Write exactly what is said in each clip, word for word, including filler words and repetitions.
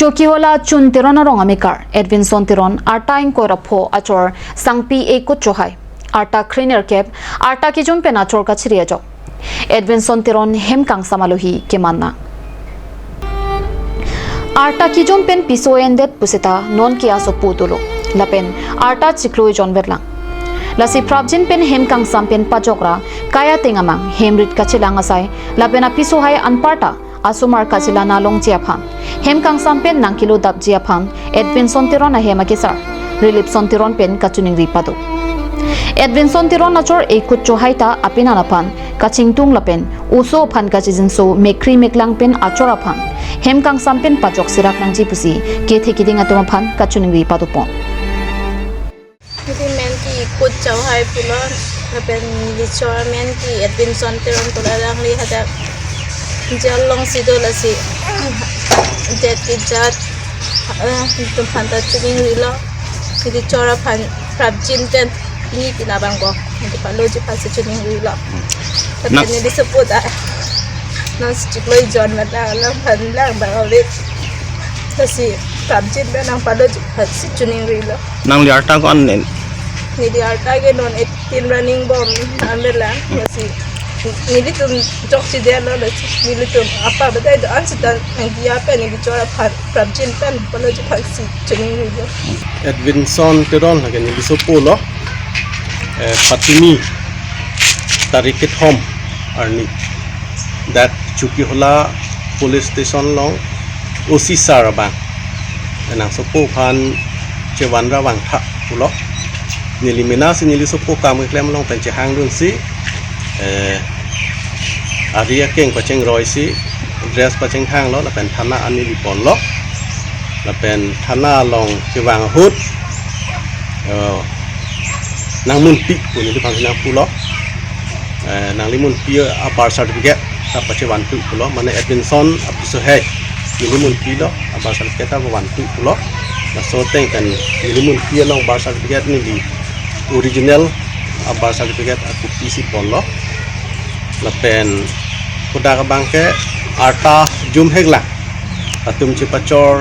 Chokihola Chun Teron arong amekar Edwinson Teron arta ingkoi ra pho achor Sangpi Eikut Chohai, arta kre-nerkep, arta kijum pen achor kachiri ajok. Edwinson Teron hem kangsam alohi keman nang. Arta kijum pen piso endet pusita non ke asopo dolo. Lapen arta chiklo ejon vet lang. Lasi prapjin pen hem kangsam pen pajok ra kai ateng amang hem rit kachelang asai lapen apiso hai anparta asomar kachelang alongji aphan hem kangsam pen nangkelo dapji aphan Edwinson Teron ahem akesar Rilipson Teron pen kachiningri pado. Edwinson Teron achor Eikut Chohai ta apenan aphan kachingtung lapen oso aphan kachijinso mekri meklang pen achor aphan hem kangsam pen pajok sirak nangji pusi kethe keding atum aphan kachiningri padopon. Neli men ke Eikut Chohai pulo, lapen neli chor amen ke Edwinson Teron pulo, alangli hadak jail alongsi do, lasi jat ke jat, eh, itum aphan ta chiningrilo. Neli chor aphan prapjin pen pini pini abang ko neli paloji aphansi chiningrilo. Lapen nang neli support a non si chiklo ejon vet lang, alangphan lang bang alit. Lasi prapjin pen nangpaloji aphansi chiningrilo. Nangli arta ko-an nen? Neli arta ke non eighteen running bom amela, lasi nelitum chokche detlo, lasi nelitum apa batai do-an seta nangji apen neli chor aphan prapjin pen paloji aphansi chiningrilo. Edwinson Teron lake neli sopo lo, eh, patumi tarik kethom arni dak Chokihola Police Station along O C sir abang nangsopo aphan chevan ra vangtha pulo. Neli mena si neli sopo kam keklem along pen chehangdunsi, eh, ari akeng pachengro isi, dress pachengthanglo lapen thana an neli ponlo. Lapen thana along kevang ahut, eh, nangmunpi pu neliphan nangpulo. Eh, nangli munpi a-birth certificate ta pachevanpi pulo, mane Edwinson apiso hai neli munpilo, a-birth certificate ta pavanpi pulo. Laso ateng pen neli munpi along birth certificate neli original a-birth certificate a-copy si ponlo. Lapen kodak abang ke arta jumhek lang, atum chepachor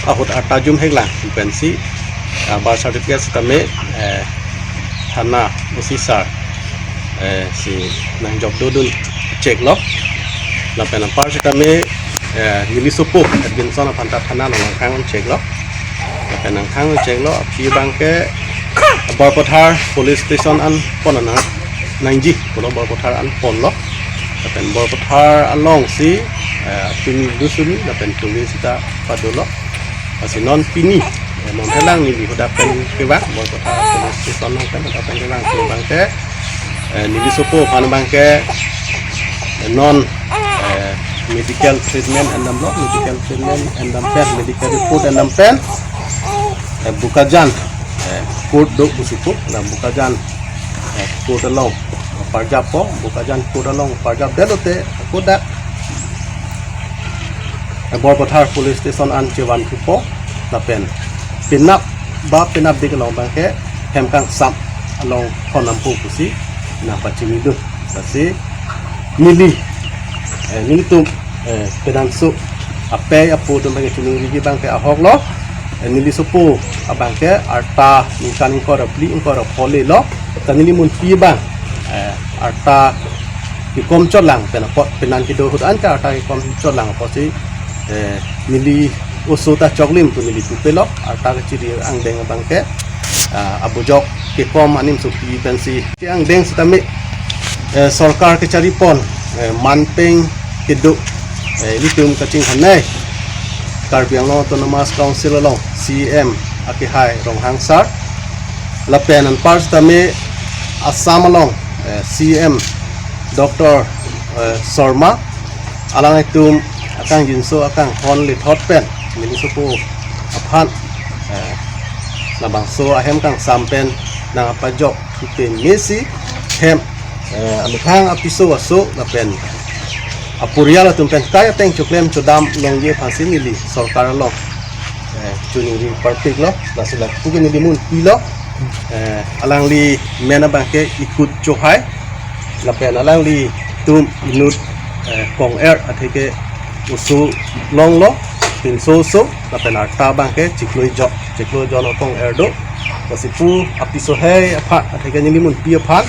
ahut arta jumhek lang pensi, ah, birth certificate sitame, eh, thana O C sir, eh, si nangjop dodun cheklo. Lapen anpar sitame, eh, neli sopo Edwinson aphan ta thana along nangkhang cheklo. Lapen nangkhang cheklo, aphi abang ke Borpathar Police Station an pon nang, nangji pulo, Borpathar an ponlo. Lapen Borpathar alongsi, eh, tumi dusuni lapen tumi sita padolo. Lasi non pini, eh, non thelang neli hadak pen kevang, Borpathar Police Station along pen hadak pen kevang, kevang ke, eh, neli sopo aphan abang ke, eh, non, eh, medical treatment endamlo, medical treatment endam pen, medical report endam pen, eh, Bokajan, eh, court do pusi pu, la Bokajan, eh, court along parjappo, Bokajan court along parjapdet lote kodak, eh, Borpathar Police Station an chevanpipo, lapen penap ba penapdik along abang ke hem kangsam along thon nampo pusi nangpachinidun. Lasi neli, eh, nelitum, eh, penangso apei apo atum abang ke chiningri abang ke ahok lo. Eh, neli sopo abang ke arta ningkan ingkoi ra phli ingkoi ra pho lelo. Ta neli munpi abang, eh, arta kekom chotlang pen apot, penan kedo ahut an ke arta kekom chotlang apotsi, eh, neli oso ta choklim pu neli pupelo, arta kachiri angdeng abang ke, ah, abujok kekom animsopi pensi. Ke angdeng sitame, eh, sorkar kecharipon, eh, manpeng kedo, eh, ilitum kachinghanai Karbi Anglong Autonomous Council along C E M akehai Ronghang sir. Lapen anpar sitame Assam along, eh, C E M Doctor, eh, Sarma, alanglitum akangjinso akanghon lethot pen neli sopo aphan, eh, labangso ahem kangsam pen nangpajok thu pen mesi hem, eh, amethang apiso aso lapen aporial atum pen kai ateng choklem chodam longji aphansi neli sorkar along, eh, chiningri parpiklo, lasi lapu ke neli munpilo, eh, alangli men abang ke Eikut Chohai, lapen alanglitum inut, eh, kong-er atheke oso longlo, pinso so, lapen arta abangke chiklo ijok, chiklo ijok along kong-er do. Lasi pu apiso hei aphan, atheke neli munpi aphan,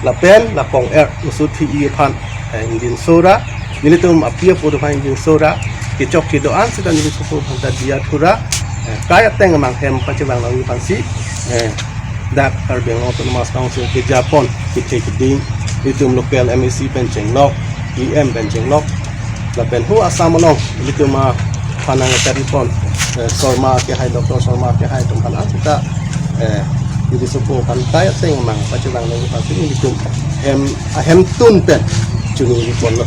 lapen la kong-er oso thi-i aphan, eh, ingjinso ra, nelitum api apo aphan ingjinso ra, kechok kedo-an seta neli sopo aphan ta diya thu ra, eh, kai ateng amang hem pachevang nangji aphansi, eh, dak Karbi Anglong Autonomous Council kejapon, kethe keding, nelitum local M A C pen chenglok, E M pen chenglok, lapen ho Assam along, nelitum aphan nangketari pon, eh, Sharma kehai, Doctor Sharma kehai atum aphan seta, eh, neli sopo aphan kai ateng amang pachevang nangji aphansi nelitum hem, ahemtun pen chuningri ponlo.